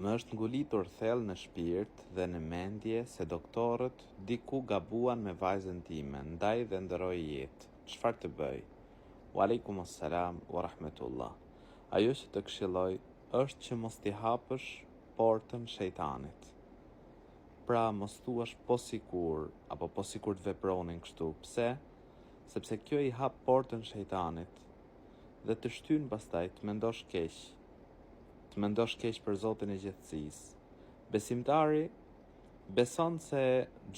Më është ngulitur thellë në shpirt dhe në mendje se doktorët diku gabuan me vajzën time, ndaj dhe ndërroi jetë. Çfarë të bëj? Wa alejkum es-selam wa rahmetullah. Ajo që të këshilloj është që mos t'i hapësh portën shejtanit. Pra mos thuash po sikur apo po sikur të vepronin kështu. Pse? Sepse kjo i hap portën shejtanit dhe të shtyn pastaj të mendosh keq. Të mendosh keq për Zotin e gjithësisë. Besimtari beson se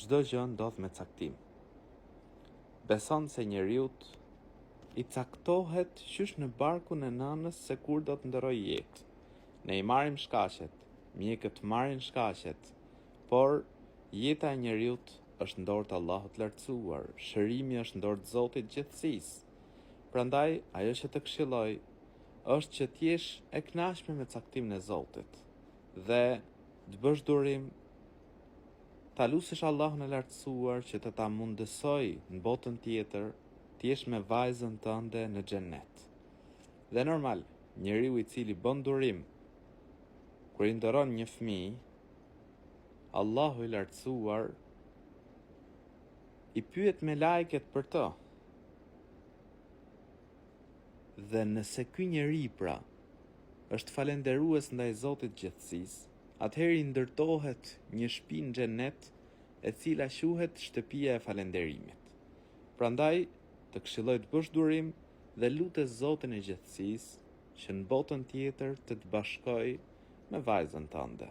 çdo gjë ndodh me caktim. Beson se njeriut i caktohet qysh në barkun e nënës se kur do të ndërrojë jetë. Ne i marrim shkaqet, mjekët marrin shkaqet, por jeta e njeriut është në dorë të Allahut të Lartësuar, shërimi është në dorë të Zotit të gjithësisë. Prandaj, ajo që të këshilloj është që të jesh e kënaqshme me caktimin e Zotit dhe të bësh durim, ta lusësh Allahun e Lartësuar që të ta mundësojë në botën tjetër të jesh me vajzën tënde në xhennet. Dhe normal, njeriu i cili bën durim kur i ndërron një fëmijë, Allahu i Lartësuar i pyet melajket për të. Dhe nëse ky njeri pra është falenderues ndaj Zotit të Gjithësisë, atëherë i ndërtohet një shpi në Xhennet e cila quhet shtëpia e falenderimit. Prandaj, të këshilloj të bësh durim dhe lute Zotin e Gjithësisë që në botën tjetër të të bashkojë me vajzën tënde.